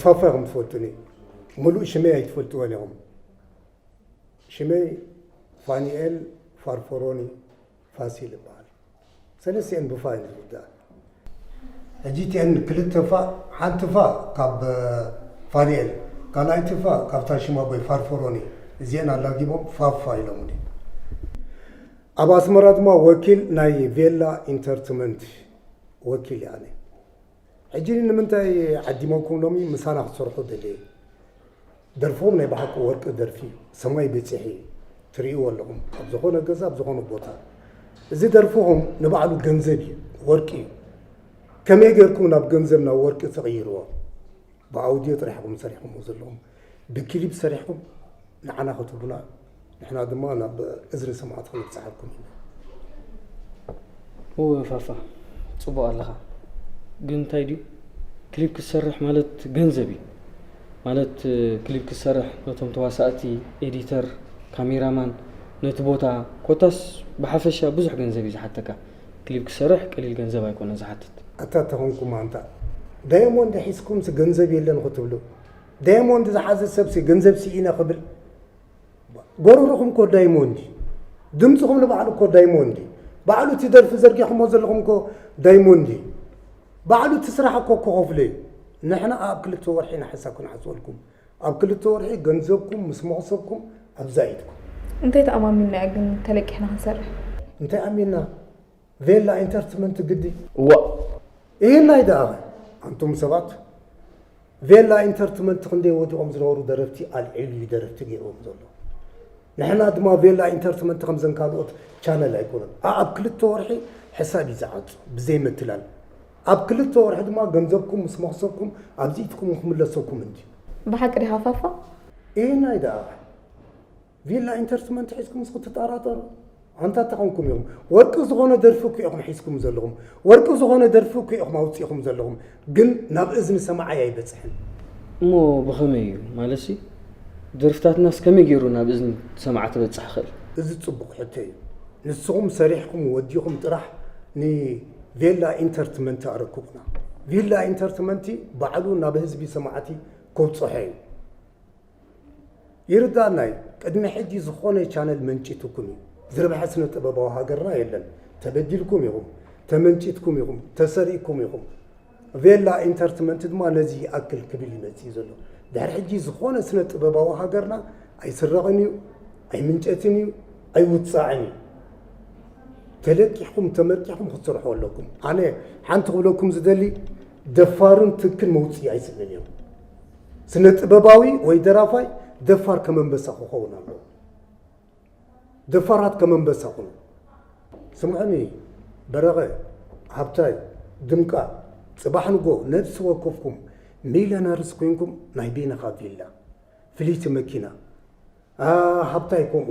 ፋፋ ኢኹም ትፈልጡኒ፣ ምሉእ ሽመይ ኣይትፈልጥዎን ኢኹም። ሽመይ ፋኒኤል ፋርፈሮኒ ፋሲል ይበሃል። ሰለስቲኤን ብፋ እየን ዝውዳእ። ሕጂ እቲኤን ክልተ ፋ፣ ሓንቲ ፋ ካብ ፋኒኤል፣ ካልኣይቲ ፋ ካብታ ሽማ ቦይ ፋርፈሮኒ፣ እዚኤን ኣላጊቦም ፋፋ ኢሎምኒ። ኣብ ኣስመራ ድማ ወኪል ናይ ቬላ ኢንተርትመንት ወኪል እየ ኣነ። ሕጂ ንምንታይ ዓዲሞኩም ሎሚ ምሳና ክትሰርሑ ደለየ? ደርፍኹም ናይ ብሓቂ ወርቂ ደርፊ እዩ። ሰማይ በጺሒ እዩ። ትርእይዎ ኣለኹም። ኣብ ዝኾነ ገዛ፣ ኣብ ዝኾነ ቦታ። እዚ ደርፍኹም ንባዕሉ ገንዘብ እዩ፣ ወርቂ እዩ። ከመይ ጌርኩም ናብ ገንዘብ፣ ናብ ወርቂ ትቕይርዎ? ብኣውድዮ ጥራሕ ኢኹም ሰሪሕኩምዎ ዘለኹም። ብክሊፕ ሰሪሕኩም ንዓና ክትህቡና፣ ንሕና ድማ ናብ እዝኒ ሰማዕቲ ክነብጽሓልኩም ኢና። እወ ፋፋ፣ ጽቡቕ ኣለኻ። ግን እንታይ ድዩ? ክሊፕ ክትሰርሕ ማለት ገንዘብ እዩ። ማለት፣ ክሊፕ ክትሰርሕ ነቶም ተዋሳእቲ፣ ኤዲተር፣ ካሜራማን፣ ነቲ ቦታ፣ ኮታስ ብሓፈሻ ብዙሕ ገንዘብ እዩ ዝሓተካ። ክሊፕ ክትሰርሕ ቀሊል ገንዘብ ኣይኮነን ዝሓትት። ኣታ ተኾንኩም ኣንታ ዳያሞንድ ሒዝኩምሲ ገንዘብ የለን ክትብሉ፣ ዳያሞንድ ዝሓዘ ሰብሲ ገንዘብ ስኢነ ክብል፣ ጎረርኹም እኮ ዳይሞንድ እዩ። ድምፅኹም ንባዕሉ እኮ ዳይሞንድ እዩ። ባዕሉ እቲ ደርፊ ዘርጊኹሞ ዘለኹም እኮ ዳይሞንድ እዩ። ባዕሉ እቲ ስራሕ እኮ ክኸፍሎ እዩ። ንሕና ኣብ ክልተ ወርሒ ኢና ሓሳብ ክንሓስበልኩም። ኣብ ክልተ ወርሒ ገንዘብኩም ምስ መኽሰብኩም ኣብዛ ኢድኩም። እንታይ ተኣማሚንና እዩ ግን ተለቂሕና ክንሰርሕ? እንታይ ኣሚንና? ቬላ ኢንተርትመንት ግዲ። እዋ። ይህናይ ደኣ ኣንቱም ሰባት፣ ቬላ ኢንተርትመንት ክንደይ ወዲቖም ዝነበሩ ደረፍቲ ኣልዒሉ እዩ ደረፍቲ ገይርዎም ዘሎ። ንሕና ድማ ቬላ ኢንተርትመንት ከምዘን ካልኦት ቻነል ኣይኮነን። ኣኣብ ክልተ ወርሒ ሕሳብ እዩ ዝዓጹ ብዘይ ምትላል። ኣብ ክልተ ወርሒ ድማ ገንዘብኩም ምስ መኽሰብኩም ኣብዚኢትኩም ክምለሰኩም እንድዩ። ብሓቂ ዲኻ ፋፋ? ይህናይ ደኣ ቪላ ኢንተርትመንት ሒዝኩም እስኪ ትጠራጠሩ። ኣንታ ተኾንኩም ኢኹም። ወርቂ ዝኾነ ደርፊ እኮ ኢኹም ሒዝኩም ዘለኹም። ወርቂ ዝኾነ ደርፊ እኮ ኢኹም ኣውጺእኹም ዘለኹም። ግን ናብ እዝኒ ሰማዓይ ኣይበጽሕን። እሞ ብኸመይ እዩ? ማለትሲ፣ ደርፍታትናስ ከመይ ገይሩ ናብ እዝኒ ሰማዕቲ ክበጽሕ ይኽእል? እዚ ጽቡቕ ሕቶ እዩ። ንስኹም ሰሪሕኩም ወዲኹም ጥራሕ ንቬላ ኢንተርትመንት ኣረክቡና። ቪላ ኢንተርትመንት ባዕሉ ናብ ህዝቢ ሰማዕቲ ከብጽሖ እዩ። ይርዳእና እዩ። ቅድሚ ሕጂ ዝኾነ ቻነል መንጪትኩም እዩ። ዝረብሐ ስነ ጥበባዊ ሃገርና የለን። ተበዲልኩም ኢኹም፣ ተመንጪትኩም ኢኹም፣ ተሰሪቕኩም ኢኹም። ቬላ ኢንተርትመንት ድማ ነዚ ይኣክል ክብል ይመጽእ እዩ ዘሎ። ድሕሪ ሕጂ ዝኾነ ስነ ጥበባዊ ሃገርና ኣይስረቕን እዩ፣ ኣይምንጨትን እዩ፣ ኣይውጻዕን እዩ። ተለቂሕኩም ተመርቂሕኩም ክትሰርሑ ኣለኩም። ኣነ ሓንቲ ክብለኩም ዝደሊ፣ ደፋርን ትክን መውጽኢ ኣይስእንን እዮም። ስነ ጥበባዊ ወይ ደራፋይ ደፋር ከም ኣንበሳ ክኸውን ኣለዎ። ደፋራት ከም ኣንበሳ ኩኑ። ስምዑኒ፣ በረቐ፣ ሃብታይ፣ ድምቃ፣ ጽባሕ ንጎ ነብሲ ወከፍኩም ሚልዮነርስ ኮይንኩም ናይ በይንኻ ቪላ፣ ፍልይቲ መኪና፣ ኣ፣ ሃብታይ ከምኡ፣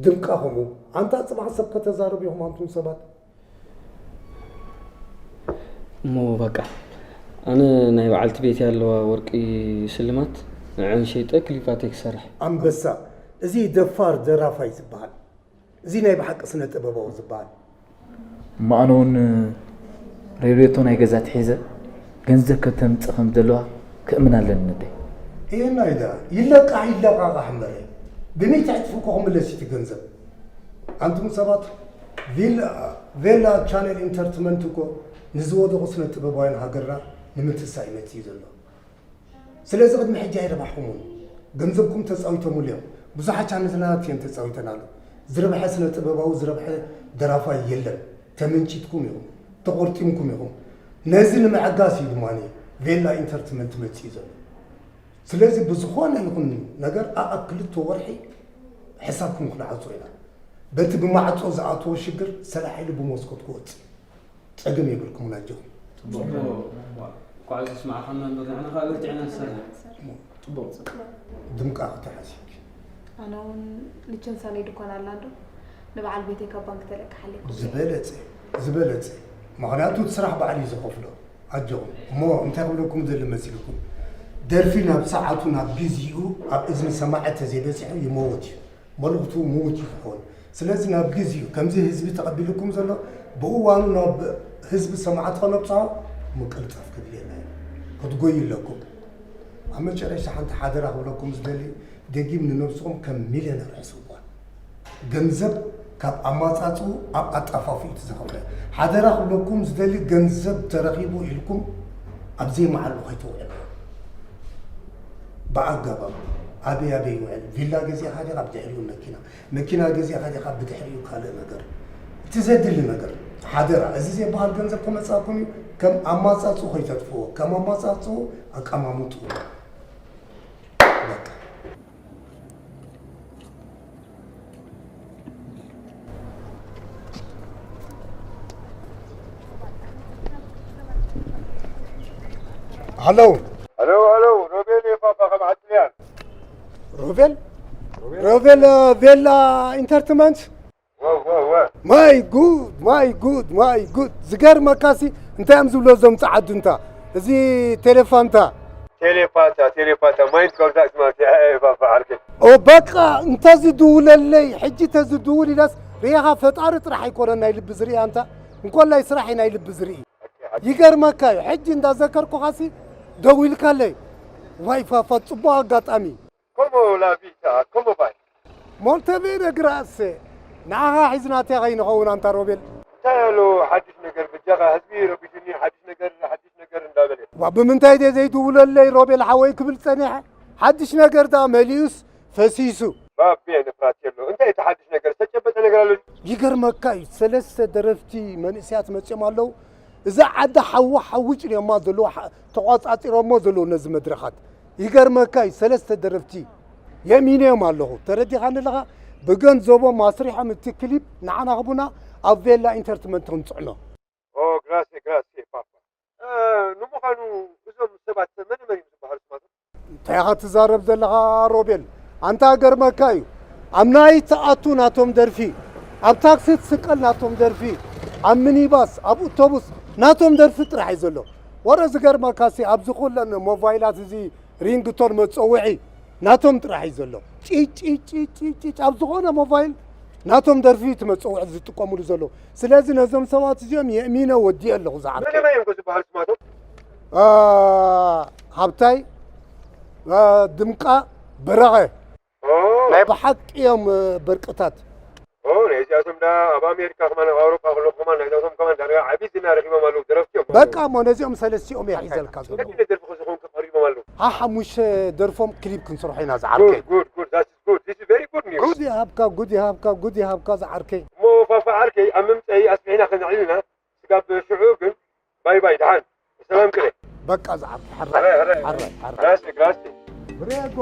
ድምቃ ከምኡ። ኣንታ ጽባሕ ሰብ ከተዛርብ ኢኹም ኣንቱም ሰባት። እሞ በቃ፣ ኣነ ናይ በዓልቲ ቤት ኣለዋ ወርቂ ስልማት፣ ንዐን ሸይጠ ክሊፓተይ ክሰርሕ። ኣንበሳ፣ እዚ ደፋር ደራፋይ ዝበሃል፣ እዚ ናይ ብሓቂ ስነ ጥበባዊ ዝበሃል። እሞ ኣነ እውን ሬድዮቶ ናይ ገዛ ትሒዘ ገንዘብ ከተምጽእ ከም ዘለዋ ክእምን ኣለኒ ነደይ። እየናይ ደኣ፣ ይለቃሕ ይለቃቃሕ እምበረ፣ ብሚእቲ ዕጽፊ እኮ ክምለስ እቲ ገንዘብ። ኣንቱም ሰባት፣ ቪላ፣ ቬላ ቻነል ኢንተርትመንት እኮ ንዝወደቑ ስነ ጥበባውያን ሃገርና ንምትሳእ ይመጽእ እዩ ዘሎ። ስለዚ ቅድሚ ሕጂ ኣይረባሕኩምን። ገንዘብኩም ተጻዊቶምሉ እዮም። ብዙሓት ቻነላት እየን ተጻዊተናሉ። ዝረብሐ ስነ ጥበባዊ፣ ዝረብሐ ደራፋይ የለን። ተመንጪትኩም ኢኹም፣ ተቖርጢምኩም ኢኹም። ነዚ ንምዕጋስ እዩ ድማ ቬላ ኢንተርትመንት መጺኡ ዘሎ። ስለዚ ብዝኾነ ይኹን ነገር ኣኣብ ክልተ ወርሒ ሕሳብኩም ክንዓጹ ኢና። በቲ ብማዕጾ ዝኣተወ ሽግር ሰላሕ ኢሉ ብመስኮት ክወጽእ እዩ። ጸገም የብልኩምን ኣጆኹም። ጽቡቕ። እንኳዕ ዘስማዕኻና እምበር ንሕና ኸኣ በርቲዕና ንሰርሕ። ጽቡቕ። ድምቃ ክትሓስብኪ። ኣነ እውን ልቸን ሳለይ ድኳን ኣላ እንዶ ንበዓል ቤተይ ካብ ባንክ ተለቅሓለይ ክብል። ዝበለጸ፣ ዝበለጸ። ምኽንያቱ እቲ ስራሕ ባዕሉ እዩ ዝኸፍሎ። ኣጆኹም። እሞ እንታይ ክብለኩም ዝደሊ መሲልኩም? ደርፊ ናብ ሰዓቱ ናብ ግዚኡ ኣብ እዝኒ ሰማዒ ተዘይበጺሑ ይመውት እዩ። መልእኽቱ ምዉት እዩ ክኸውን። ስለዚ ናብ ግዚኡ ከምዚ ህዝቢ ተቐቢልኩም ዘሎ ብእዋኑ ናብ ህዝቢ ሰማዕቲ ከነብጽሖ ምቅልጣፍ ከድልየና እዩ። ክትጎዩ ኣለኩም። ኣብ መጨረሻ ሓንቲ ሓደራ ክብለኩም ዝደሊ፣ ደጊም ንነብስኹም ከም ሚልዮነር ሕስብዋ። ገንዘብ ካብ ኣማጻጽኡ ኣብ ኣጣፋፍኡ እዩ ዝኸፍለ። ሓደራ ክብለኩም ዝደሊ፣ ገንዘብ ተረኺቡ ኢልኩም ኣብ ዘይመዓልኡ ከይተውዕልዎ። ብኣገባብ ኣበይ ኣበይ ይውዕል? ቪላ ገዚእኻ ዲኻ? ብድሕሪኡ መኪና። መኪና ገዚእኻ ዲኻ? ብድሕሪኡ ካልእ ነገር። እቲ ዘድሊ ነገር። ሓደራ፣ እዚ ዘይበሃል ገንዘብ ክመጻኩም እዩ። ከም ኣማጻጽኡ ከይተጥፍዎ። ከም ኣማጻጽኡ ኣቀማምጥዎ። በቃ። ሃሎ። ሃሎ፣ ሃሎ፣ ሮቤል እየ፣ ፓፓ፣ ካብ ዓዲ ጥልያን። ሮቤል? ሮቤል፣ ሮቤል፣ እ፣ ቬላ ኢንተርትመንት? ወ፣ ወ፣ ወ። ማይ ጉድ፣ ማይ ጉድ፣ ማይ ጉድ። ዝገርመካሲ፣ እንታይ እዮም ዝብሎ እዞም ጸዓዱ እንታ? እዚ ቴሌፋንታ። ቴሌፋንታ፣ ቴሌፋንታ፣ ማይንድ ኮንታክት ማለት እዩ። እ፣ እ፣ ፋፋ ዓርከይ። ኦ፣ በቃ፣ እንተ ዝድውለለይ፣ ሕጂ እንተ ዝድውል ኢለስ፣ ርኢኻ ፈጣሪ ጥራሕ ኣይኮነን ናይ ልቢ ዝርኢ ኣንታ። እንኮላይ ስራሕ እዩ ናይ ልቢ ዝርኢ። ይገርመካ እዩ፣ ሕጂ እንዳዘከርኩኻሲ ደዊልካለይ። ዋይ ፋፋ፣ ጽቡቕ ኣጋጣሚ። ኮሞ ላቪታ፣ ኮሞ ባይ። ሞልተቬረ ግራሴ፣ ንዓኻ ሒዝናትያ ከይንኸውን ኣንታ ሮቤል። እንታይ ኣሎ ሓድሽ ነገር? በጃኻ ህዝቢ ረቢሹኒ፣ ሓድሽ ነገር፣ ሓድሽ ነገር እንዳበለ። ዋ፣ ብምንታይ ድየ ዘይትውለለይ ሮቤል ሓወይ ክብል ጸኒሐ። ሓድሽ ነገር ደኣ መሊኡስ ፈሲሱ። ባቤ ንፍራት የሎ። እንታይ እቲ ሓድሽ ነገር? ዝተጨበጠ ነገር ኣሎ? ይገርመካ እዩ፣ ሰለስተ ደረፍቲ መንእሰያት መጺኦም ኣለዉ። እዛ ዓዲ ሓዊ ሓዊ ጭንዮማ ዘለዉ፣ ሓ-፣ ተቋጻጺሮሞ ዘለዉ ነዚ መድረኻት። ይገርመካ እዩ፣ ሰለስተ ደረፍቲ የእሚነዮም ኣለኹ። ተረዲኻኒ ኣለኻ? ብገንዘቦም ኣስሪሖም እቲ ክሊፕ ንዓና ክቡና ኣብ ቬላ ኢንተርትመንት ክንጽዕኖ። ኦ፣ ግራሴ፣ ግራሴ፣ ፓፓ። እ፣ ንምዃኑ እዞም ሰባት መን መን እዮም ዝበሃሉ ስማቶም? እንታይ ኢኻ ትዛረብ ዘለኻ ሮቤል? ኣንታ ገርመካ እዩ። ኣብ ናይ ትኣቱ ናቶም ደርፊ፣ ኣብ ታክሲ ትስቀል ናቶም ደርፊ፣ ኣብ ሚኒባስ፣ ኣብ ኣውቶቡስ ናቶም ደርፊ ጥራሕ እዩ ዘሎ። ወረ ዝገርመካሲ ኣብዚ ኩለን ሞባይላት እዚ ሪንግቶን መጸውዒ ናቶም ጥራሕ እዩ ዘሎ። ጪጭ፣ ጪጭ፣ ጪጭ፣ ጪጭ፣ ጪጭ፣ ኣብ ዝኾነ ሞባይል ናቶም ደርፊ እዩ እቲ መጸውዒ ዝጥቀሙሉ ዘለዉ። ስለዚ ነዞም ሰባት እዚኦም የእሚነ ወዲኤ ኣለኹ ዝዓርከይ። መን እዮም እኮ ዝበሃሉ ስማቶም? አ፣ ሃብታይ፣ አ፣ ድምቃ፣ በረኸ። ኦ። ናይ ብሓቂ እዮም፣ እ፣ በርቅታት። ኦ፣ ናይ እዚኣቶም ዳ ኣብ ኣሜሪካ ከማን ኣብ ኣውሮጳ ከለኹ ከማን ናይዛቶም ከማን ዳርጋ ዓቢ ዝና ረኺቦም ኣለዉ፣ ደረፍቲ እዮም። በቃ እሞ ነዚኦም ሰለስቲኦም እየ ሒዘልካ ዘሎ። ቀጢነ ደርፊ ክዝኾን ቀሪቦም ኣለዉ። ሓሙሽተ ደርፎም ክሊፕ ክንሰርሖ ኢና ዝዓርከይ። ጉድ፣ ጉድ፣ ጉድ፣ that is good, this is very good news። ጉድ ይሃብካ፣ ጉድ ይሃብካ፣ ጉድ ይሃብካ ዝዓርከይ። እሞ ፋፋ ዓርከይ ኣብ ምምፀኢ ኣስሚዕና ከነዕልልና ስጋብ ሽዑ ግን ባይ ባይ፣ ደሓን። ሰላም ቅነ። በቃ ዝዓርከይ፣ ሕራይ፣ ሕራይ፣ ሕራይ፣ ሕራይ። ራስቲ፣ ራስቲ። ብሬጎ።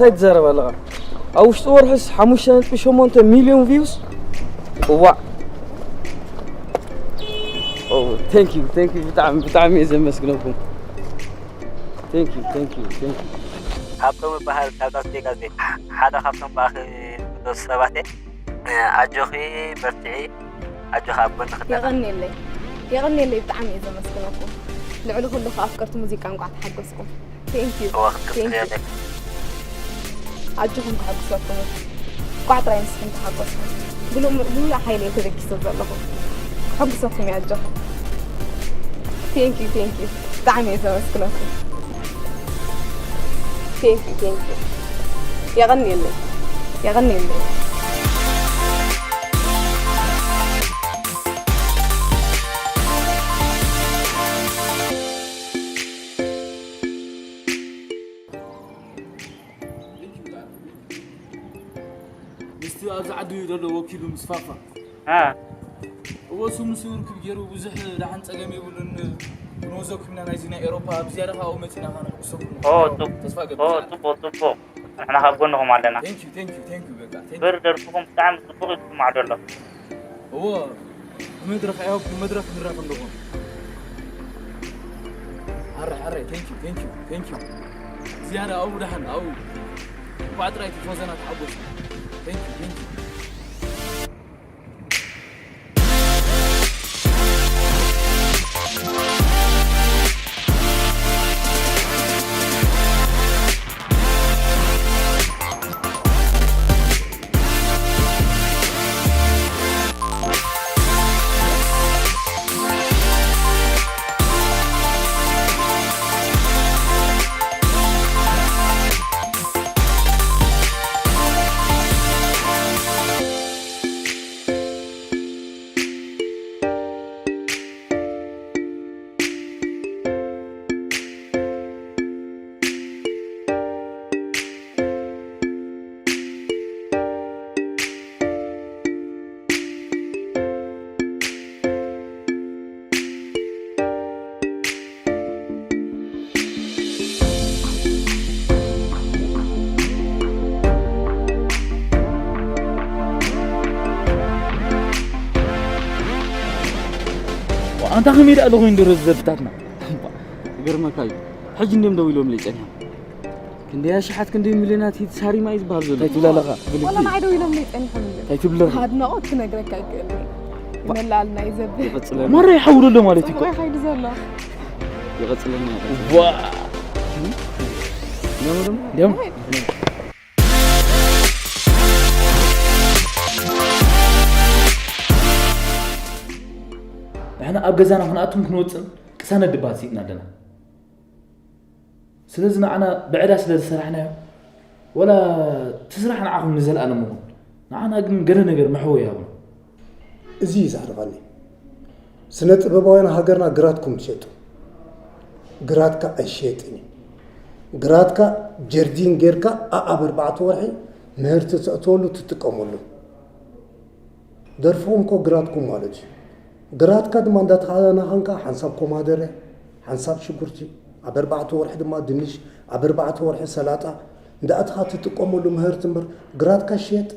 እንታይ ትዛረብ ኣለኻ? ኣብ ውሽጢ ወርሕስ ሓሙሽተ ነጥቢ ሸሞንተ ሚልዮን ቪውስ? እዋእ። ኦ፣ thank you፣ thank you፣ ብጣዕሚ፣ ብጣዕሚ እየ ዘመስግነኩም። Thank you፣ thank you፣ thank you። ሃብቶም እበሃል፣ ካብ ላስ ቬጋስ እየ። ሓደ ካብቶም ብኣኺ ዝብገሱ ሰባት እየ። ኣጆኺ፣ በርትዒ፣ ኣጆኻ ኣብ ጎንኺ ኣለና። የቐንየለይ፣ የቐንየለይ፣ ብጣዕሚ እየ ዘመስግነኩም። ልዕሊ ኩሉ ከኣ ኣፍቀርቲ ሙዚቃ እንቋዕ ተሓጎስኩም። Thank you። እወ፣ ክትቅጽል Thank you። እየ። ኣጆኹም ከሐጉሰኩም እዩ። እንቋዕ ጥራይ ንስኹም ተሓጎስኩም። ብሉ-፣ ብምሉእ ሓይሊ እየ ተበጊሰ ዘለኹ። ከሐጉሰኩም እየ ኣጆኹም። Thank you፣ thank you። ብጣዕሚ እየ ዘመስግነኩም። Thank you፣ thank you። የቐንየለይ፣ የቐንየለይ። ምስቲ ኣብዚ ዓዲ ዘሎ ወኪሉ ምስ ፋፋ። እ። እዎ፣ ስሙ ስውር ክብ ገይሩ ብዙሕ ደሓን ጸገም የብሉን። ክንወዘኩም ኢና ናይዚ ናይ ኤሮፓ፣ ብዝያዳ ካብኡ መጺና ከነሕጉሰኩም። ኦ፣ ጽቡቕ። ተስፋ ኦ፣ እገብር። ጽቡቕ፣ ጽቡቕ። ንሕና ካብ ጎንኹም ኣለና። Thank you፣ thank you፣ thank you፣ በቃ፣ thank you። ብር ደርፍኹም ብጣዕሚ ጽቡቕ እዩ ዝስማዕ ዘሎ። እዎ፣ ብመድረኽ፣ ኣዮ፣ ብመድረኽ ንራኸብ ኣለኹም። ኣረ፣ ኣረ፣ thank you፣ thank you፣ thank you። ዝያዳ ኣብኡ ደሓን፣ ኣብኡ። እንኳዕ ጥራይ ቲፎዞና ተሓጎሱ። Thank you፣ thank you። ኣንታ ከመይ ደኣ ኣሎ ኮይኑ ድሮ ዘፍታትና? ይገርመካ እዩ። ሕጂ እንድዮም ደው ኢሎምለይ ጸኒሖም። ክንደይ ኣሽሓት ክንደይ ሚልዮናት ሂት ሳሪማ እዩ ዝበሃል ዘሎ። እንታይ ትብል ኣለኻ? ብልቢ። ዋላ ንዓይ ደው ኢሎምለይ ጸኒሖም እንድዮም። እንታይ ትብል ኣለኻ? ኣድናቖት ክነግረካ ኣይክእልን እየ። ይመላኣልና እዩ ዘብል። ይቐጽለና። ማራ ይሓውሎ ኣሎ ማለት እዩ እኮ። ጽቡቕ ይኸይድ ዘሎ። ይቐጽለና። ዋ። እንድዮም፣ እንድዮም። ንሕና ኣብ ገዛና ክንኣቱን ክንወጽእን ቅሳነት ድበሃል ስኢንና ኣለና። ስለዚ ንዓና ብዕዳ ስለ ዝሰራሕናዮ፣ ወላ እቲ ስራሕ ንዓኹም ንዘለኣለም ይኹን፣ ንዓና ግን ገለ ነገር መሕወያ ይኹን። እዚ እዩ ዘሕርቐኒ። ስነ ጥበባውያን ሃገርና ግራትኩም ትሸጡ። ግራትካ ኣይሸጥን እዩ። ግራትካ ጀርዲን ጌርካ ኣኣብ ኣርባዕተ ወርሒ ምህርቲ ተእትወሉ ትጥቀመሉ። ደርፍኹም እኮ ግራትኩም ማለት እዩ። ግራትካ ድማ እንዳተኸናኸንካ ሓንሳብ ኮማደረ፣ ሓንሳብ ሽጉርቲ፣ ኣብ ኣርባዕተ ወርሒ ድማ ድንሽ፣ ኣብ ኣርባዕተ ወርሒ ሰላጣ እንዳእትኻ ትጥቀመሉ ምህርቲ እምበር ግራትካ ሽየጥ።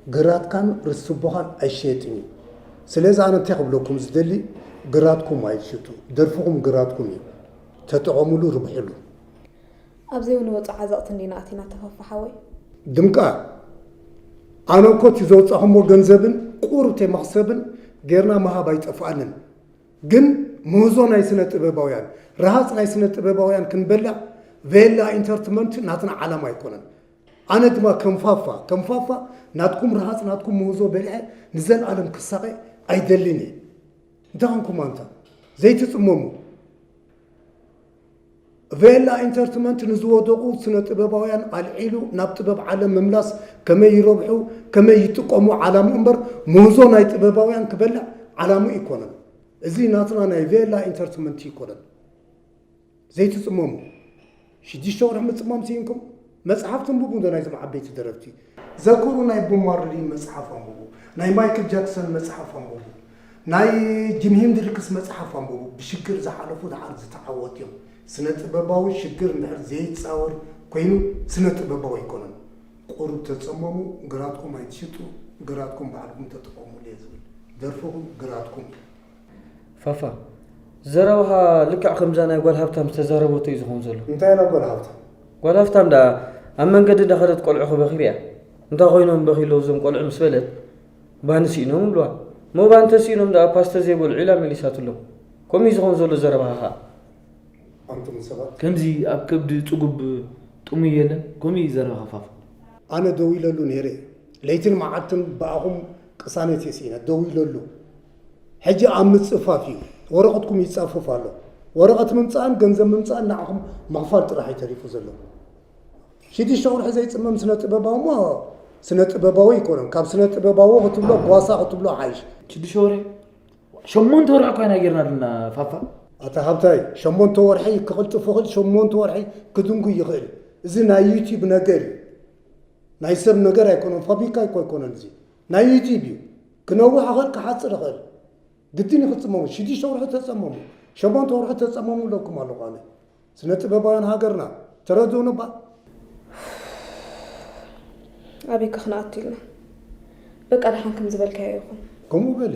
ግራትካን ርስቦኻን ኣይሸየጥን እዩ። ስለዚ ኣነ እንታይ ክብለኩም ዝደሊ፣ ግራትኩም ኣይትሽጡ፣ ደርፍኹም ግራትኩም እዩ። ተጠቐሙሉ፣ ርብሕሉ። ኣብ ዘይንወጾ ዓዘቕቲ እንዲና ኣቲና ተፈፋ ሓወይ። ድምቃ፣ ኣነ እኮ እቲ ዘውጻኹሞ ገንዘብን ቁሩብ እቲ መኽሰብን ጌርና ምሃብ ኣይጠፍኣንን። ግን ምህዞ ናይ ስነ ጥበባውያን፣ ረሃጽ ናይ ስነ ጥበባውያን ክንበልዕ ቬላ ኢንተርትመንት ናትና ዓላማ ኣይኮነን። ኣነ ድማ ከም ፋፋ፣ ከም ፋፋ ናትኩም ረሃጽ ናትኩም ምህዞ በሊዐ ንዘልኣለም ክሳቐ ኣይደልን እየ። እንታይ ኾንኩም ኣንታ ዘይትጽመሙ? ቬላ ኢንተርትመንት ንዝወደቑ ስነ ጥበባውያን ኣልዒሉ ናብ ጥበብ ዓለም ምምላስ ከመይ ይረብሑ፣ ከመይ ይጥቀሙ ዓላሙ እምበር ምህዞ ናይ ጥበባውያን ክበልዕ ዓላሙ ኣይኮነን። እዚ ናትና ናይ ቬላ ኢንተርትመንት ኣይኮነን። ዘይትጽመሙ። ሽዱሽተ ወርሒ ምጽማም ስኢንኩም መጽሓፍ ተንብቡ እንዶ ናይዞም ዓበይቲ ደረፍቲ። ዘክሩ ናይ ቦብ ማርሊ መጽሓፍ ኣንብቡ። ናይ ማይክል ጃክሰን መጽሓፍ ኣንብቡ። ናይ ጂሚ ሄንድሪክስ መጽሓፍ ኣንብቡ። ብሽግር ዝሓለፉ ደሓር ዝተዓወቱ እዮም። ስነ ጥበባዊ ሽግር እንድሕር ዘይጻወር ኮይኑ ስነ ጥበባዊ ኣይኮነን። ቁሩብ ተጸመሙ፣ ግራትኩም ኣይትሽጡ፣ ግራትኩም ባዕልኩም ተጠቐሙሉ እየ ዝብል። ደርፍኹም ግራትኩም። ፋፋ፣ ዘረባኻ ልክዕ ከምዛ ናይ ጓል ሃብታም ዝተዛረበቶ እዩ ዝኸውን ዘሎ። እንታይ ኢላ ጓል ሃብታም? ጓል ሃብታም ደኣ ኣብ መንገዲ እንዳኸደት ቆልዑ ክበኺ ሪኣ። እንታይ ኮይኖም በኺ ኣለዉ እዞም ቆልዑ ምስ በለት፣ ባኒ ስኢኖም ይብልዋ። እሞ ባኒ ተስኢኖም ደኣ ፓስተ ዘይበልዑ ኢላ መሊሳትሎም። ከምኡ እዩ ዝኸውን ዘሎ ዘረባኻ ኸኣ። ኣንቱም ሰባት። ከምዚ ኣብ ከብዲ ጽጉብ ጥሙይ የለን። ከምኡ እዩ ዘረባኻ ፋፋ። ኣነ ደው ኢለሉ ነይረ። ለይትን መዓልትን ብኣኹም ቅሳነት እየ ስኢነ። ደው ኢለሉ። ሕጂ ኣብ ምጽፋፍ እዩ። ወረቐትኩም ይጻፈፍ ኣሎ። ወረቐት ምምጻእን ገንዘብ ምምጻእን ንዓኹም ምኽፋል ጥራሕ እዩ ተሪፉ ዘሎ። ሽዱሽተ ወርሒ ዘይጽመም ስነ ጥበባዊ እሞ ስነ ጥበባዊ ኣይኮነን። ካብ ስነ ጥበባዊ ክትብሎ ጓሳ ክትብሎ ሓይሽ። ሽዱሽተ ወርሒ? ሸሞንተ ወርሒ እኳ ኢና ጌርና ኣለና ፋፋ። ኣታ ሃብታይ፣ ሸሞንተ ወርሒ ክቕልጥፍ ይኽእል፣ ሸሞንተ ወርሒ ክድንጉ ይኽእል። እዚ ናይ ዩቲዩብ ነገር እዩ። ናይ ሰብ ነገር ኣይኮነን፣ ፋብሪካ እኮ ኣይኮነን እዚ። ናይ ዩቲዩብ እዩ። ክነውሕ ይኽእል፣ ክሓጽር ይኽእል። ግድን እዩ ክትጽመሙ። ሽዱሽተ ወርሒ ተጸመሙ፣ ሸሞንተ ወርሒ ተጸመሙ ኣለኩም ኣለኹ ኣነ። ስነ ጥበባውያን ሃገርና ተረድኡኒ እባ። ኣበይ ከ ክንኣቱ ኢልና? በቃ ደሓን ከም ዝበልካዮ ይኹን። ከምኡ በሊ።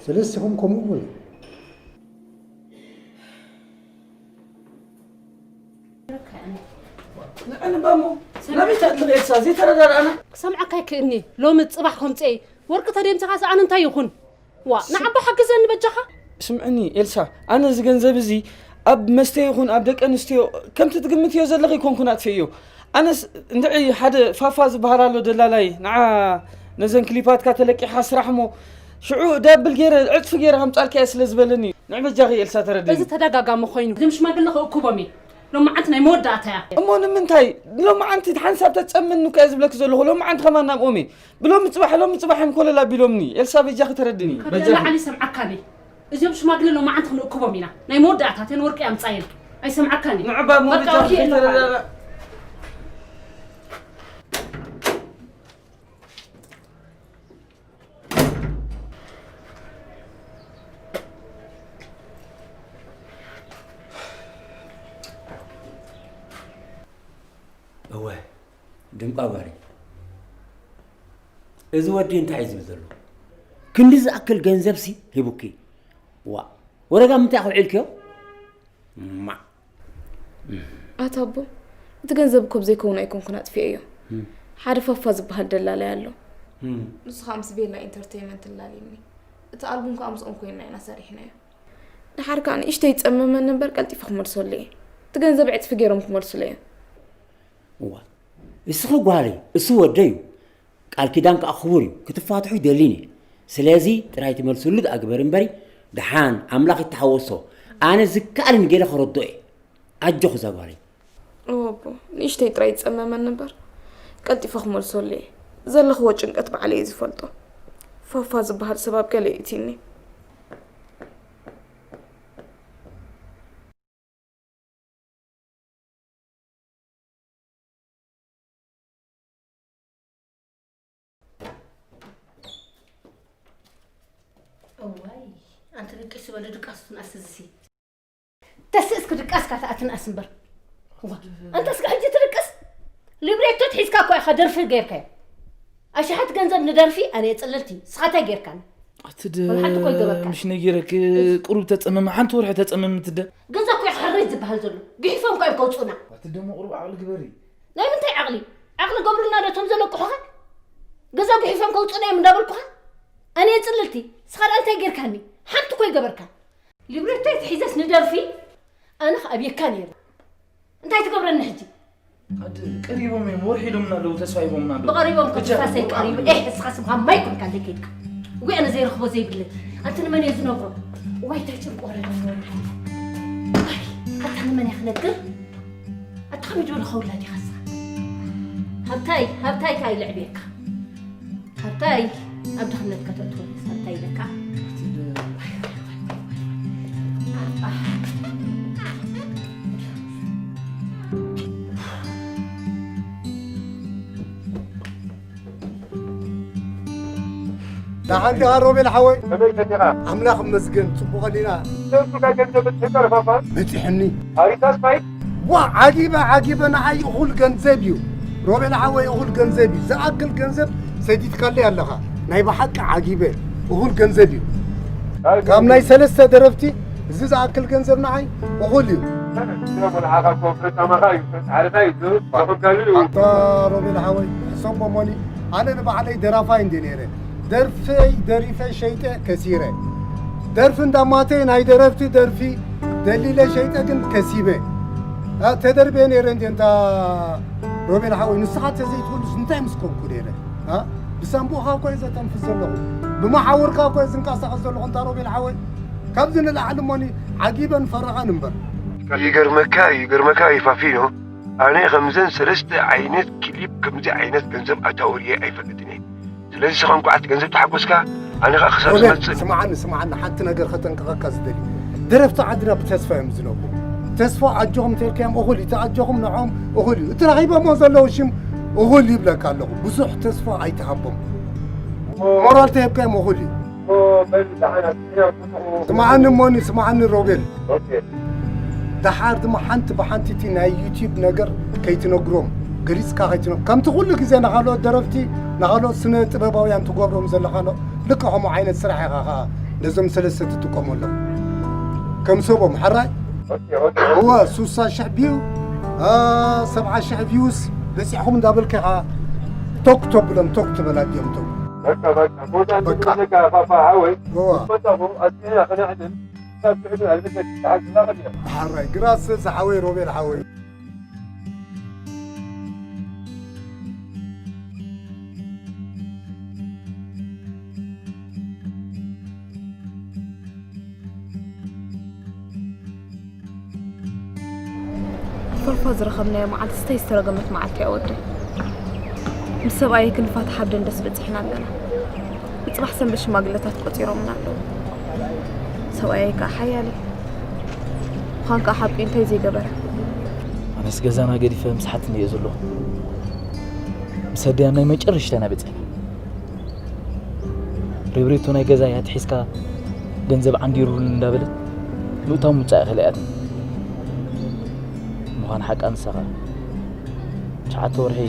ሰለስቲኹም ከምኡ በሉ። ንዕንባሞ ናበይ ትኣትኺ ኤልሳ? ዘይተረዳዳእና። ክሰምዓካ ኣይክእልኒ። ሎሚ ጽባሕ ከምጽኤ ወርቂ ተደምሰኻስ ኣነ እንታይ ይኹን? ዋ፣ ንዓባ ሓግዘኒ በጃኻ። ስምዕኒ ኤልሳ፣ ኣነ እዚ ገንዘብ እዚ ኣብ መስተ ይኹን ኣብ ደቂ ኣንስትዮ ከምቲ ትግምትዮ ዘለኺ ኣይኮንኩን ኣጥፍኤዮ። ኣነስ እንድዒ ሓደ ፋፋ ዝበሃል ኣሎ ደላላይ፣ ንዓ ነዘን ክሊፓትካ ተለቂሕካ ስራሕ እሞ ሽዑ ዳብል ገይረ ዕጽፊ ገይረ ከምጻልካ እየ ስለ ዝበለኒ እዩ። ንዕ በጃኺ ኤልሳ ተረድእኒ። እዚ ተደጋጋሚ ኮይኑ እዞም ሽማግለ ክእክቦም እየ። ሎማዓንቲ ናይ መወዳእታ እያ። እሞ ንምንታይ ሎማዓንቲ ሓንሳብ ተጸምኒ እኮ እየ ዝብለኪ ዘለኹ። ሎማዓንቲ ከማን ናብኦም እየ። ብሎሚ ጽባሕ፣ ሎሚ ጽባሕ እዮም ኮለል ኣቢሎምኒ። ኤልሳ በጃኺ ተረድኒ። ካብ በጃኺ። ንላዕሊ ይሰምዓካ እየ። እዚኦም ሽማግለ ሎማዓንቲ ክንእክቦም ኢና። ናይ መወዳእታ እተን ወርቂ ኣምጻየን። ኣይሰምዓካን እየ። ንዕባ እሞ በቃ በጃኺ ወዲኤ ኣለኹ። ተረዳዳ-፣ እወ፣ ድምቋ ጓለይ። እዚ ወዲ እንታይ እዩ ዝብል ዘሎ? ክንዲ ዝኣክል ገንዘብሲ ሂቡኪ። ዋ፣ ወረጋ ምንታይ ኣውዒልክዮ? ማ። ኣታ ኣቦ፣ እቲ ገንዘብ እኮ ብዘይከውን ኣይኮንኩን ኣጥፊኤዮ። እም። ሓደ ፋፋ ዝበሃል ደላላይ ኣሎ። እም። ንሱ ከዓ ምስ ቤላ ኢንተርቴይመንት ኣላልዩኒ። እቲ ኣልቡም ከዓ ምስኦም ኮይንና ኢና ሰሪሕናዮ። ደሓር ከዓ ንእሽተይ ይጸመመኒ እምበር ቀልጢፈ ክመልሰሉ እየ። እቲ ገንዘብ ዕጽፊ ገይሮም ክመልሱለይ እዮም። እዋ፣ እስኺ ጓለይ፣ እሱ ወደይ እዩ። ቃል ኪዳን ከኣ ክቡር እዩ፣ ክትፋትሑ ይደልን እየ። ስለዚ ጥራይ ትመልስሉ ደኣ ግበሪ እምበሪ፣ ደሓን ኣምላኽ ይተሓወሶ። ኣነ ዝከኣለኒ ገለ ከረድኦ እየ። ኣጆኺ እዛ ጓለይ። እወ ኣቦ፣ ንእሽተይ ጥራይ ይጸመመኒ እምበር፣ ቀልጢፈ ክመልሰሉ እየ። ዘለኽዎ ጭንቀት ባዕለይ እየ ዝፈልጦ። ፋፋ ዝበሃል ሰብ ኣብ ገለ የእትዩኒ። እዋይ፣ ኣንቲ ድቅስ ዝበለ ድቃስ ትንኣስ እዚሲ። ተስእስ ክድቃስ ካትኣትንኣስ እምበር። ዋ፣ ኣንተ እስከ ሕጂ ትድቅስ? ሊብሬቶ ትሒዝካ እኮ ኢኻ ደርፊ ጌርካዮ። ኣሽሓት ገንዘብ ንደርፊ ኣነ እየ ጽልልቲ። ንስኻ እንታይ ጌርካኒ? ኣቲ ደ-፣ ወላ ሓንቲ እኮ ይገበርካ። ምሽ ነጊረክ፣ ቁሩብ ተጸመመ፣ ሓንቲ ወርሒ ተጸመመ ትደ። ገዛ እኮ እዩ ሕርይ ዝበሃል ዘሎ። ግሒፎም እኮ እዮም ከውጽኡና። ኣቲ ደሞ ቁሩብ ዓቕሊ ግበሪ። ናይ ምንታይ ዓቕሊ? ዓቕሊ ገብሩልና ዶ እቶም ዘለቅሑኻ? ገዛ ግሒፎም ከውጽኡና እዮም እንዳበልኩኻ? ኣነ እየ ጽልልቲ። ንስኻ ደኣ እንታይ ጌርካኒ? ሓንቲ እኮ ይገበርካ። ሊብሬቶ ሒዘስ ንደርፊ ኣነ ክኣብየካ ነይረ። እንታይ ትገብረኒ ሕጂ? ኣደ ቀሪቦም እዮም፣ ወርሒ ኢሎምና ኣለዉ፣ ተስፋ ሂቦምና ኣለዉ። ብቐሪቦም እኮ ብቻ ተስፋሰይ ቀሪቡ። ኤህ፣ እስኻ ስምኻ ማይ ኮንካ ዘይከድካ። እጉ ኣነ ዘይረኽቦ ዘይብለይ። ኣንቲ ንመን እየ ዝነግሮ? ዋይ፣ እንታይ ጭንቂ ወረደ። ዋይ፣ ኣታ ንመን እየ ክነግር? ኣታ ከመይ ዝበለ ኸውላ ዲኻ እስኻ? ሃብታይ፣ ሃብታይ ካይ ልዕብየካ። ሃብታይ፣ ኣብ ድኽነትካ ተእትወኒ፣ ሃብታይ ኢለካ። ደሓን ዲኻ ሮቤል ሓወይ? ከመይ ከዲኻ? ኣምላኽ ይመስገን፣ ጽቡቕ ዲና? ደርሱ ናይ ገንዘብ በጺሑ ዶ ፋፋ? በጺሑኒ። ኣሪታስ ማይ? ዋ ዓጊበ ዓጊበ ንዓይ እኹል ገንዘብ እዩ። ሮቤል ሓወይ እኹል ገንዘብ እዩ። ዝኣክል ገንዘብ ሰዲድካለይ ኣለኻ። ናይ ብሓቂ ዓጊበ እኹል ገንዘብ እዩ። ካብ ናይ ሰለስተ ደረፍቲ እዚ ዝኣክል ገንዘብ ንዓይ እኹል እዩ። ኣታ ሮቤል ሓወይ ሕሰቦ ሞኒ፣ ኣነ ንባዕለይ ደራፋይ እንዲ ነይረ። ደርፈይ ደሪፈ ሸይጠ ከሲረ። ደርፊ እንዳማተይ ናይ ደረፍቲ ደርፊ ደሊለ ሸይጠ ግን ከሲበ። ኣ፣ ተደርበየ ነይረ እንዲ እንታ ሮቤል ሓወይ፣ ንስኻ ተዘይትብሉስ እንታይ ምስ ኮንኩ ነይረ? ኣ፣ ብሳንቡእኻ እኮ እየ ዘተንፍስ ዘለኹ። ብመሓውርካ እኮ እየ ዝንቀሳቐስ ዘለኹ እንታ ሮቤል ሓወይ። ካብዚ ንላዕሊ እሞኒ ዓጊበን ፈረቓን እምበር። ይገርመካ፣ ይገርመካ ይፋፊኖ፣ ኣነ ከምዘን ሰለስተ ዓይነት ክሊፕ ከምዚ ዓይነት ገንዘብ ኣታወልየ ኣይፈልጥን እየ። ስለዚ ንስኻ እንኳዕ እቲ ገንዘብ ተሓጎስካ፣ ኣነ ኸኣ ክሳብ ሮቤል፣ ዝመጽእ ስምዓኒ፣ ስምዓኒ፣ ሓንቲ ነገር ኸጠንቅቐካ ዝደሊ። ደረፍቲ ዓድና ብተስፋ እዮም ዝነብሩ። ተስፋ ኣጆኹም እንተልካዮም እኹል እዩ፣ ተኣጆኹም ንዕኦም እኹል እዩ። እቲ ረኺቦሞ ዘለዉ ሽም እኹል ይብለካ ኣለኹ። ብዙሕ ተስፋ ኣይትሃቦም። ሞራል ተሂብካዮም እኹል እዩ። ስምዓኒ እሞኒ፣ ስምዓኒ ሮቤል። ደሓር ድማ ሓንቲ ብሓንቲ እቲ ናይ ዩቲዩብ ነገር ከይትነግሮም፣ ገሊጽካ ከይትነግሮም። ከምቲ ኩሉ ግዜ ንኻልኦት ደረፍቲ፣ ንኻልኦት ስነ ጥበባውያን ትገብሮም ዘለኻ ኣሎ። ልክዕ ከምኡ ዓይነት ስራሕ ኢኻ ኸኣ ነዞም ሰለስተ ትጥቀመሎም። ከም ሰቦም፣ ሕራይ? እወ፣ ሱሳ ሽሕ ቪው፣ ኣ፣ ሰብዓ ሽሕ ቪውስ በጺሕኩም እንዳበልካ ኢኻ ቶክ ተብሎም፣ ቶክ ትበል ኣዲኦም ቶክ። በቃ፣ በቃ። እወ። ሓራይ፣ ግራስ ዝሓወይ ሮቤል ሓወይ። ፋፋ ዝረኸብናዮ መዓልቲ እንታይ ዝተረገመት መዓልቲ እያ ወደይ። ምስ ሰብኣየይ ክንፋታሕ ኣብ ደንደስ በጺሕና ኣለና። ንጽባሕ ሰንበት ሽማግለታት ቆጺሮምና ኣለዉ። ሰብኣየይ ከኣ ሓያል እዩ። ምዃን ከኣ ሓቂ እንታይ ዘይገበረ። ኣነስ ገዛና ገዲፈ ምስ ሓትኒ እየ ዘለኹ። ምስ ኣደያ ናይ መጨረሽታ ኢና በጺሕና። ሪብሪቶ ናይ ገዛ እያ ትሒዝካ ገንዘብ ዓንዲሩልን እንዳበለት ምእታው ምውጻእ ኣይኽእልኣትን። ምዃን ሓቃ ንሳ ኸኣ ትሽዓተ ወርሒ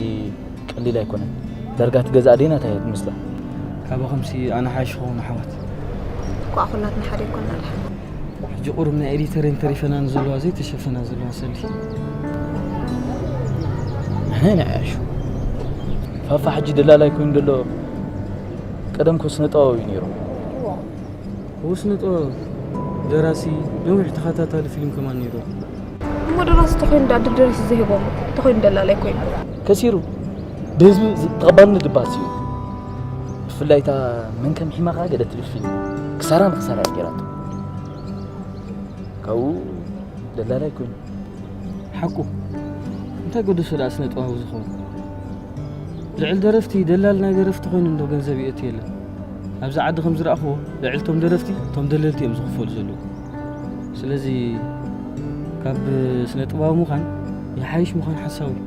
ቀሊል ኣይኮነን። ዳርጋ እቲ ገዛ ኣደይ ናታ እያ ትመስላ። ካባኹምሲ ኣነ ሓይሽ ክኸውን ኣሕዋት። እኳ ኩላትና ሓደ ኣይኮንና ድሓን። ሕጂ ቁሩብ ናይ ኤዲተረን ተሪፈናን ዘለዋ ዘይተሸፈና ዘለዋ ሰልዲ። ኣነ ንዓያሹ። ፋፋ ሕጂ ደላላይ ኮይኑ ዘሎ ቀደም ኮ ስነ ጥበባዊ እዩ ነይሩ። እዎ ስነ ጥበብ፣ ደራሲ፣ ነዊሕ ተኸታታሊ ፊልም ከማን ነይሩ። እሞ ደራሲ ተኾይኑ ዳ ድብ ደሪሱ ዘይህቦም ተኾይኑ ደላላይ ኮይኑ። ከሲሩ ብህዝቢ ዝ-፣ ተቐባልነት ድባስ እዩ። ብፍላይ እታ መን ከም ሒማኻ ገለ ትብል ፊልም ክሳራ ንክሳራ እያ ገይራቶ። ካብኡ ደላላይ ኮይኑ። ሓቁ። እንታይ ገደሶ ደኣ ስነ ጥበባዊ ዝኸውን? ልዕሊ ደረፍቲ፣ ደላል ናይ ደረፍቲ ኮይኑ እንዶ ገንዘብ ይእቲ የለን። ኣብዚ ዓዲ ከም ዝረኣኽዎ፣ ልዕሊ እቶም ደረፍቲ፣ እቶም ደለልቲ እዮም ዝኽፈሉ ዘለዉ። ስለዚ ካብ ስነ ጥበባዊ ምዃን ይሓይሽ ምዃን ሓሳዊ እዩ።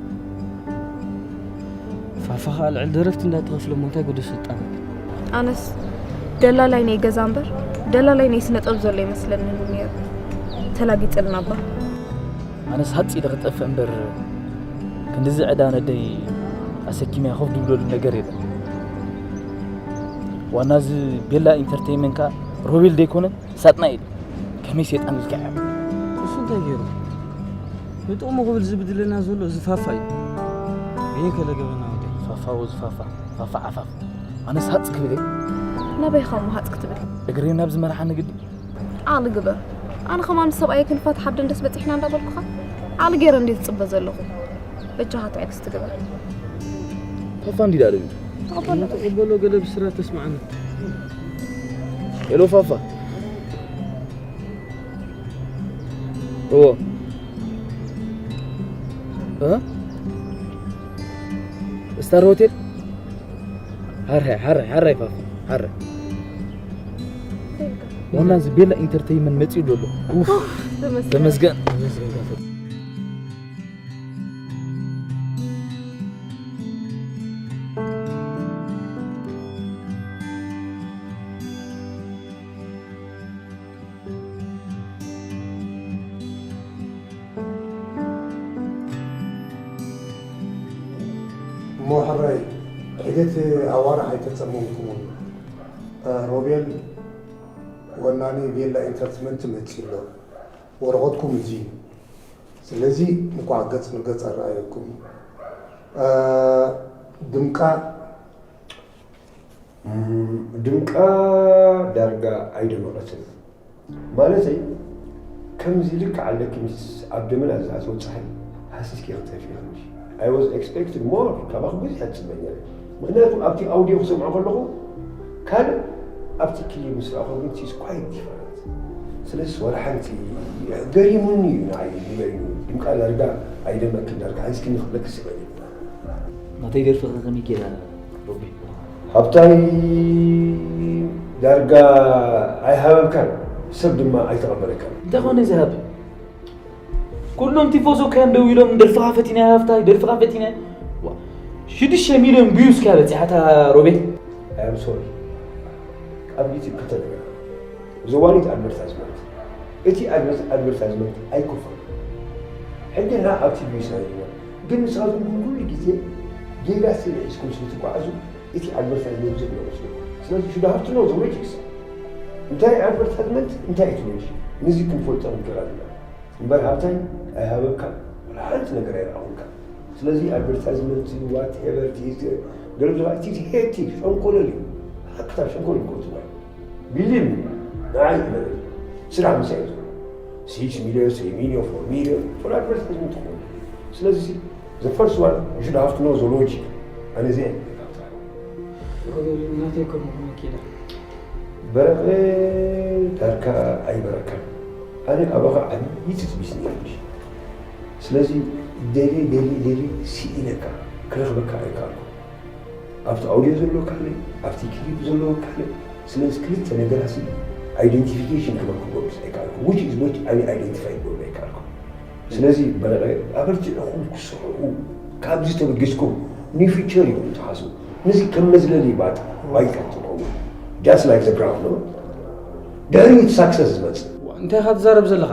ፋፋ ኸኣ ልዕሊ ደረፍቲ እንዳተኸፍለ እሞ እንታይ ጎደሶ ዝጣበቅ? ኣነስ ደላላይ ናይ ገዛ እምበር ደላላይ ናይ ስነ ጥበብ ዘሎ ይመስለኒ ነይሩ። ተላጊጸልና እባ። ኣነስ ሃጽ ኢለ ክጠፍእ እምበር ክንድዚ ዕዳ ነደይ ኣሰኪመያ ኮፍ ድብለሉ ነገር የለን። ዋና እዚ ቤላ ኢንተርቴይንመንት ከኣ ሮቤል ደይኮነ ሳጥናኤል ከመይ ሰይጣን ኢልካ ኢኻ? እሱ እንታይ ገይሩ? ንጥቕሙ ክብል ዝብድለና ዘሎ እዚ ፋፋ እዩ። ይሄ ከለገበና ወደይ። ፋፋ ወዚ ፋፋ፣ ፋፋ ዓፋፍ። ኣነስ ሃጽ ክብል እየ። ናበይ ኢኻ እሞ ሃጽ ክትብል? እግረይ ናብ ዝመርሓኒ ግዲ። ዓቕሊ ግበር። ኣነ ከማን ምስ ሰብኣየ ክንፋታሕ ኣብ ደንደስ በጺሕና እንዳበልኩኻ፣ ዓቕሊ ገይረ እንድየ ዝጽበ ዘለኹ። በጃኻ ትዕግስቲ ግበር። ፋፋ እንዲዳ ደቢሉ። ተቐበሎ። ተቐበሎ፣ ገለ ብስራት ተስምዓና። ሄሎ ፋፋ። እዎ። እ? ስታር ሆቴል? ሓራይ፣ ሓራይ፣ ሓራይ ፋፋ፣ ሓራይ። ዋና እዚ ቤላ ኢንተርቴይንመንት መጺኡ ኣሎ። ኡፍ፣ ተመስገን። ተመስገን። እቲ ኣዋርሕ ኣይተጸመምኩምን። እ፣ ሮቤል ወናኒ ቬላ ኢንተርትመንት መጺኡ ኣሎ። ወረቐትኩም እዚ እዩ። ስለዚ እንኳዕ ገጽ ንገጽ ኣረኣየኩም። እ፣ ድምቃ እም፣ ድምቃ ዳርጋ ኣይደመቐትን። ማለተይ፣ ከምዚ ልክዕ ኣለኪ ምስ ኣብ ደመና ዝኣተወ ጸሓይ ሃሲስኪ ክትጠፍኢ ኢኺ። I was expecting more፣ ካባኺ ብዙሕ እጽበ ነይረ። ምኽንያቱ ኣብቲ ኣውዲዮ ክሰምዖ ከለኹ ካልእ፣ ኣብቲ ክሊፕ ምስ ረኣኹ ግን it's quite different። ስለዚስ ዋላ ሓንቲ ገሪሙኒ እዩ ንዓይ፣ ንበይኑ ድምቃ ዳርጋ ኣይደመቅን፣ ዳርጋ ሃሲስኪኒ ክብለኪ ስበ። ናተይ ደርፊ ከ ከመይ ጌራ ሮቢ? ሃብታይ ዳርጋ ኣይሃበካን፣ ሰብ ድማ ኣይተቐበለካን። እንታይ ኮነ እዚ ሃብ? ኩሎም ቲፎዞ ከ ደው ኢሎም ደርፍኻ ፈቲና ሃብታይ፣ ደርፍኻ ፈቲና። ዋ፣ ሽዱሽተ ሚልዮን ቪውስ ከ በጺሓታ ሮቤል? I am sorry። ኣብ ዩቲዩብ ክልተ ነገር ኣሎ። ዘዋኒት ኣድቨርታይዝመንት። እቲ ኣድቨርት-፣ ኣድቨርታይዝመንት ኣይከፈሉን። ሕጂ ንዓ ኣብቲ ቪውስ ናይ ግን ንስኻትኩም ግን ኩሉ ግዜ ጌጋ ስለ ሒዝኩም ስለ ትጓዓዙ፣ እቲ ኣድቨርታይዝመንት ዝብሎ መስለኩም። ስለዚ should have to know the logics። እንታይ ኣድቨርታይዝመንት፣ እንታይ እቲ ሎጂ? ነዚ ክንፈልጦ ክንክእል ኣለና። እምበር ሃብታይ ኣይሃበካን፣ ወላ ሓንቲ ነገር ኣይረኣኹልካን። ስለዚ ኣድቨርታይዝመንት፣ ዋትኤቨር፣ እቲ ገለ ብዙ፣ እቲ ሄቲ ሸንኮለል እዩ። ሓቅታ ሸንኮለል እዩ። Believe me፣ ንዓይ ይመለስ። ስራሕ ምሳይ እዩ ዘሎ። ሲክስ ሚልዮን፣ ስሪ ሚልዮን፣ ፎር ሚልዮን፣ ፎር ኣድቨርታይዝመንት ትኸውን። ስለዚ the first one you should have to know the logic። ኣነ እዚኣ እየ። ሮቤል፣ ናተይ እኮ መኪና። በረቐ ዳርካ ኣይበረካን። ኣነ ካባኻ ዓብዪ ትጽቢት ነይሩኒ። ስለዚ ደልየ፣ ደልየ፣ ደልየ ስኢነካ፣ ክረኽበካ ኣይከኣልኩን። ኣብቲ ኣውድዮ ዘሎ ካልእ፣ ኣብቲ ክሊፕ ዘሎ ካልእ። ስለዚ ክልተ ነገራት ሲ ኣይደንቲፊኬሽን ክበል ክገብርስ ኣይከኣልኩ። Which is which ኣነ ኣይደንቲፋይ ክገብር ኣይከኣልኩ። ስለዚ በረቐ ኣበርቲዕኹም ክስርሑ፣ ካብዚ ተበጊስኩም ኒው ፊቸር ኢኹም ትሓስቡ። ነዚ ከም መዝለሊ ባጥ-፣ ባይታ ትኸውን። Just like the ground፣ no? ድሕሪኡ እቲ ሳክሰስ ዝመጽእ። እንታይ ኢኻ ትዛረብ ዘለኻ?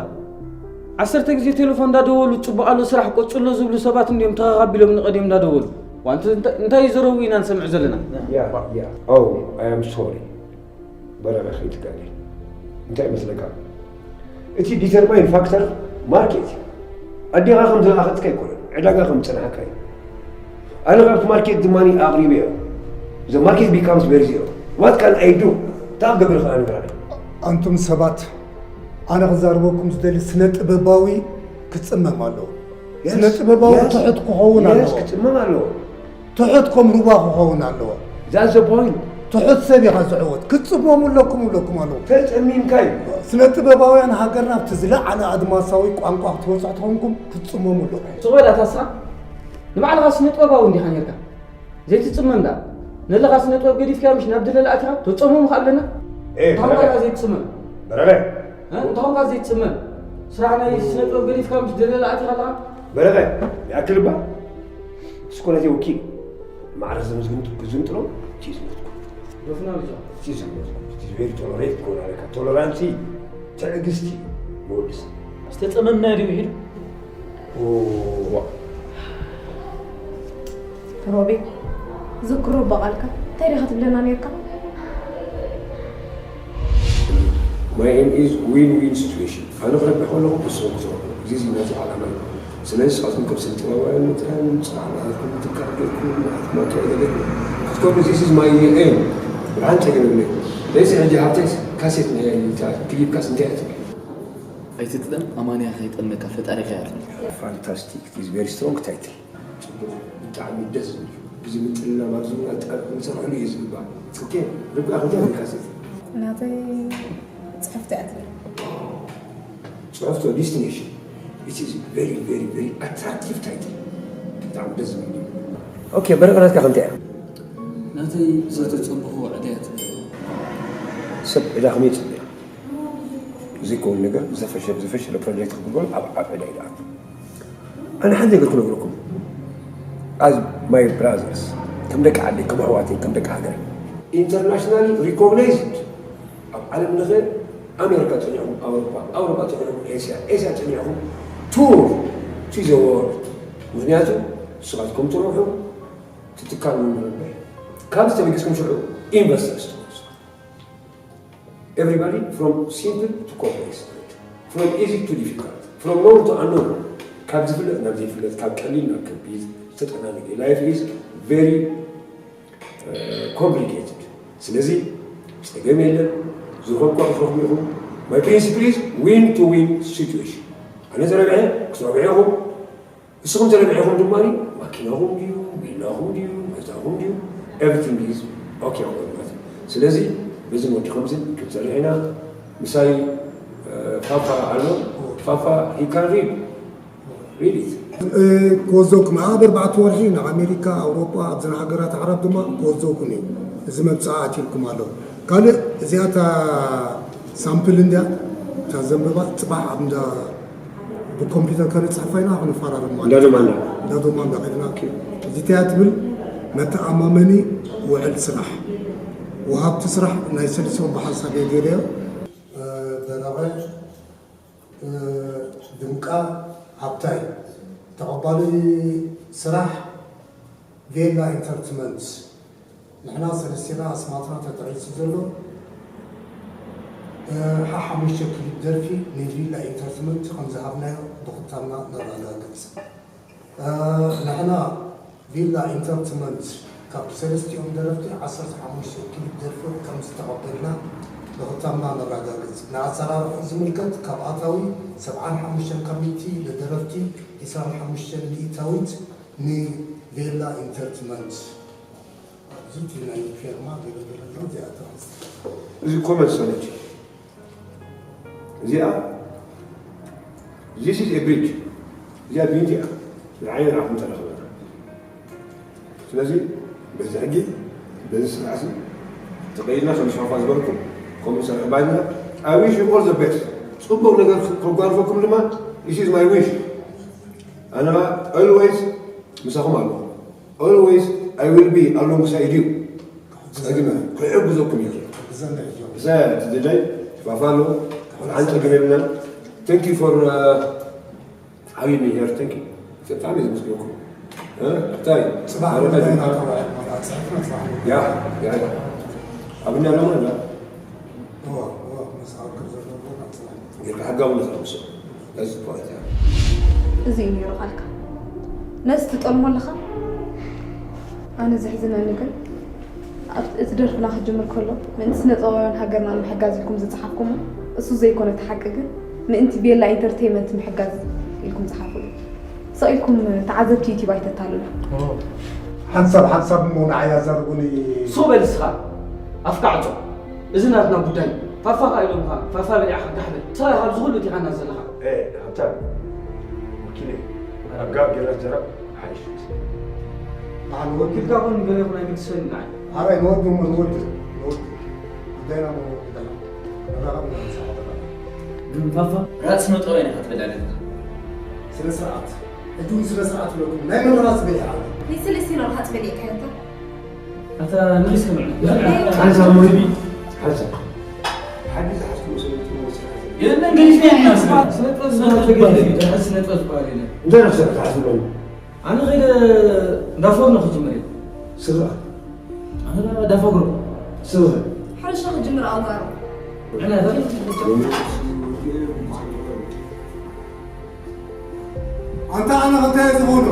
ዓሰርተ ግዜ ቴሌፎን እንዳደወሉ፣ "ጽቡቕ ኣሎ ስራሕ፣ ቀጽሎ" ዝብሉ ሰባት እንድዮም ተኻኻቢሎም ንቐድዮም እንዳደወሉ። ዋ፣ እንተ-፣ እንተ-፣ እንታይ ይዘረቡ ኢና ንሰምዕ ዘለና? ያ፣ ያ። Oh, I am sorry። በረቐ ከይትጋገ። እንታይ ይመስለካ? እቲ ዲተርማይን ፋክተር ማርኬት እዩ። ኣዴኻ ከም ዝለኣኸትካ ኣይኮነን፣ ዕዳጋ ከም ዝጸንሓካ እዩ። ኣነ ካብቲ ማርኬት ድማ ኣቕሪበዮ። The market becomes very zero. What can I do? እንታይ ክገብር ይኽእል ኣነ ብራኸ? ኣንቱም ሰባት፣ ኣነ ክዛረበኩም ዝደሊ ስነ ጥበባዊ ክጽመም ኣለዎ። Yes, ስነ ጥበባዊ yes፣ ትሑት ክኸውን yes፣ ኣለዎ። ክጽመም ኣለዎ። ትሑት ከም ሩባ ክኸውን ኣለዎ። That's the point። ትሑት ሰብ ኢኻ ዝዕወት። ክትጽመሙ ኣለኩም፣ ኣለኩም ኣለዎ። ተጸሚምካ እዩ። ስነ ጥበባውያን ሃገርና ኣብቲ ዝለዓለ ኣድማሳዊ ቋንቋ ክትበጽሑ ተኾንኩም ክትጽመሙ ኣለኩም። ጽወዳ ታስራ ንባዕልኻ ስነ ጥበባዊ እንዲኻ ነርካ። ዘይትጽመም ደኣ። ነለኻ ስነ ጥበብ ገዲፍካ ምሽ ናብ ድለላ ኣቲኻ ተጸመሙ ከኣ ኣለና። ኤ፣ እንታይ ኾንካ ፈለገ። ዘይትጽመም? በረቐ። እ? እንታይ ኾንካ ዘይትጽመም? ስራሕ ናይ ስነ ጥበብ ገዲፍካ ምሽ ድለላ ኣቲኻ ኣለኻ? በረቐ። ይኣክል እባ። እስኮ ነቲ ወኪል ማዕረ ዝምዝግን-፣ ዝምጥሎ እቲ ዝሞትኩ። ዶፍና ብዛ። እቲ ዝሞትኩ። እቲ ዝበሪ ቶሎሬት ክኾን ኣለካ። ቶለራንሲ፣ ትዕግስቲ፣ ንወዲ ሰብ። ዝተጸመምና ድዩ ሒዱ? ኦ። ሮቤል፣ ዝክሮ በቓልካ እንታይ ዲኻ ትብለና ነርካ? My aim is win-win situation። ኣነ ክረብሕ ከለኹ ንስኹም ክትረብሑ። እዚ እዚ ናቱ ዓላማ እዩ። ስለዚ ንስኻትኩም ከም ስነ ጥበባውያን መጥራን ጽባሕ ናትኩም ትካል ጌርኩም ናትኩም ኣካይዳ ጌርኩም ክትከዱ፣ this is my aim። ብርሃን ጸገም የብለይ። ለዚ ሕጂ ሃብተይ ካሴት ናይ ክሊፕካስ እንታይ እያ ትብል? ኣይትጥለም፣ ኣማንያ ከይጠልመካ ፈጣሪ ከያርም። ፋንታስቲክ፣ it is very strong title። ጽቡቕ፣ ብጣዕሚ ደስ ዝብል እዩ። እዚ ምጥልላም ኣብዚ እውን ኣጣቢቑ ክንሰርሐሉ እዩ ዝግባእ። ኦኬ፣ ርብቃ፣ ክንደይ ኣለካ ሴት? ናተይ ጽሕፍቲ እያ ትብል። ጽሕፍቶ፣ ዲስቲኔሽን። It is very, very, very attractive title። ብጣዕሚ ደስ ዝብል እዩ። ኦኬ፣ በረቐ፣ ናትካ ከምታይ እያ? ናተይ ዝተጸበኹ ዕዳ እያ ትብል። ሰብ ዕዳ ከመይ ይጽበ? ዘይከውን ነገር፣ ዝፈሸ-፣ ዝፈሸለ ፕሮጀክት ክግበሩ ኣብ፣ ኣብ ዕዳ ይድኣት። ኣነ ሓንቲ ነገር ክነግረኩም፣ as my brothers፣ ከም ደቂ ዓደይ፣ ከም ኣሕዋተይ፣ ከም ደቂ ሃገር፣ internationally recognized፣ ኣብ ዓለም ለኸ ኣሜሪካ ጸኒዕኩም ኣውሮፓ፣ ኣውሮፓ ጸኒዕኩም ኤስያ፣ ኤስያ ጸኒዕኩም ቱር to the world። ምኽንያቱ ንስኻትኩም ትረብሑ፣ እቲ ትካል እውን ንረብሕ። ካብዚ ተበጊስኩም ሽዑ ኢንቨስተርስ ትኾኑ። Everybody, from simple to complex, from easy to difficult, from known to unknown፣ ካብ ዝፍለጥ ናብ ዘይፍለጥ፣ ካብ ቀሊል ናብ ከቢድ ዝተጠናነገ። Life is very complicated። ስለዚ ጸገም የለን፣ ዝረኸብኩ ክትረኽቡ ኢኹም። My principle is win to win situation። ኣነ ተረብሐ ክትረብሑ ኢኹም፣ ንስኹም ተረብሒኹም ድማ ማኪናኹም ድዩ፣ ቪላኹም ድዩ፣ ገዛኹም ድዩ፣ everything is okay ማለት እዩ። ስለዚ በዚ ሞዲ ከምዚ ክንሰርሕ ኢና። ምሳይ ፋፋ ኣሎ። ፋፋ፣ he can read. Read it. ክወዘኩም ኣብ ኣርባዕተ ወርሒ ንኣሜሪካ፣ ኣውሮጳ፣ ኣብዘን ሃገራት ዓረብ ድማ ክወዘኩም እዩ። እዚ መብፅዓ ኣትልኩም ኣሎ። ካልእ እዚኣታ ሳምፕል እንድያ፣ እታ ዘንበባ ፅባሕ ኣብ እንዳ ብኮምፒውተር ከነፅሕፋ ኢና፣ ክንፈራረም ማለት እንዳዶማና። እንዳዶማና ከድና። እዚተያ ትብል መተኣማመኒ ውዕል ስራሕ፣ ወሃብቲ ስራሕ ናይ ሰልስቲኦም ብሓንሳብ እየ ገይረዮ። በረቐ ድምቃ ሃብታይ፣ ተቐባሊ ስራሕ ቬላ ኢንተርትመንት። ንሕና ሰለስቴና ኣስማትና ተጠቒሱ ዘሎ ሓሓሙሽተ ክሊፕ ደርፊ ንቪላ ኢንተርትመንት ከም ዝሃብናዮ ብክታምና ነረጋግጽ። ንሕና ቪላ ኢንተርትመንት ካብ ሰለስቲኦም ደረፍቲ ዓሰርተ ሓሙሽተ ክሊፕ ደርፊ ከም ዝተቐበልና ብክታምና ነረጋግጽ። ንኣሰራርሑ ዝምልከት ካብ ኣታዊ ሰብዓን ሓሙሽተን ካብ ሚእቲ፣ ንደረፍቲ ዒስራን ሓሙሽተን ሚእታዊት ንቬላ ኢንተርትመንት። ኣብዚ እቲ ናይ ፌርማ ገለ ገለ ኣሎ፣ እዚኣ ትረኽብ። እዚ ኮመንት ሰለች እዚኣ፣ this is a bridge። እዚኣ ቢንት እያ። ንዓይን ንዓኹም ተረኽበና። ስለዚ በዚ ሕጂ በዚ ስርዓት ተቐይድና ከም ሻፋ ዝበልኩም ከምኡ ንሰርሕ ባይና። I wish you all the best። ጽቡቕ ነገር ከጓንፈኩም ድማ this is my wish። ኣነ always ምሳኹም ኣለኹ። Always I will be alongside you። ጸግመ ክሕግዘኩም እየ። ብዘንዳ እዩ። እዛ ትዝዳይ ፋፋ ኣሎ። ኣን ጸግመ የብልና። Thank you for having me here. Thank you። ብጣዕሚ ዘመስግነኩም። እንታይ ጽባሕ ማለት ጉዳይና እዩ? ተባሂሉ ማለት ጽሑፍና ጽባሕ ያ ያ ያ ኣብና ደሞ እና እዋ እዋ መሳውክር ዘለዎ ጽባሕ ጌርካ ሕጋዊ ነፃ ምስ እዚ ፖለቲካ እዚ እዩ ነይሩ ቃልካ። ነዚ ትጠልሞ ኣለኻ? ኣነ ዘሕዝነኒ ግን ኣብ እቲ ደርፍና ክጅምር ከሎ ምእንቲ ስነ ጥበባውያን ሃገርና ንምሕጋዝ ኢልኩም ዝጸሓፍኩሞ እሱ ዘይኮነ እቲ ሓቂ ግን ምእንቲ ቤላ ኢንተርቴይመንት ምሕጋዝ ኢልኩም ጸሓፉ እዩ። ስቕ ኢልኩም ተዓዘብቲ ዩቲዩብ ኣይተታልሉ። ሓንሳብ ሓንሳብ እሞ ንዓይ ኣዛርቡኒ። ሱቕ በል እስኻ ኣፍካ ዕጾ። እዚ ናትና ጉዳይ እዩ። ፋፋ ኸኣ ኢሎምኻ ፋፋ በሊዕኻ ጋሕ በል። ንስኻ ኢኻ ኣብዚ ኩሉ እቲኻና ዘለኻ። ኤ፣ ሃብታም፣ ወኪለይ፣ ኣብ ጋብ ጌርና ጀረብ ሓይሽ። ንዓል ወኪልካ ኹን ገለ ይኹን ኣይግድሰኒ ንዓይ። ሓራይ ንወዱ እሞ ንወዱ፣ ንወዱ። ጉዳይና እሞ ንወዱ ደሓን። ንራኸብ ኢና ንሳዕ ደሓን። ግን ፋፋ ራእሲ መጠወያ ኢኻ ትበልዕ ኣለኻ። ስነ ስርዓት። ሕጂ እውን ስነ ስርዓት ብለኩም። ናይ መን ራእሲ በሊዓ? ናይ ሰለስቲና ራሃጽ በሊዕካዮ እንታ? ኣታ ንሪስ ከምዕ። ሓንሳ ሞይዲ ሓንሳ ሓዲ ዝሓዝኩ መሰለኝ ትመወስ ሓንሳ የለን ገሊፍና ኢና ስለ ስነ ጥበብ ዝበሃል የለን። ስነ ጥበብ ዝበሃል የለን። እንታይ ረኽሰ ክትሓስበሉ ኣነ ኸይደ እንዳፎርኖ ክጅምር እየ። ስራእ ኣነ እንዳፎግሮ ስራእ ሕርሻ ክጅምር ኣውጋሩ። ምክንያቱ ኣንታ ኣነ እንታይ ዝኾኑ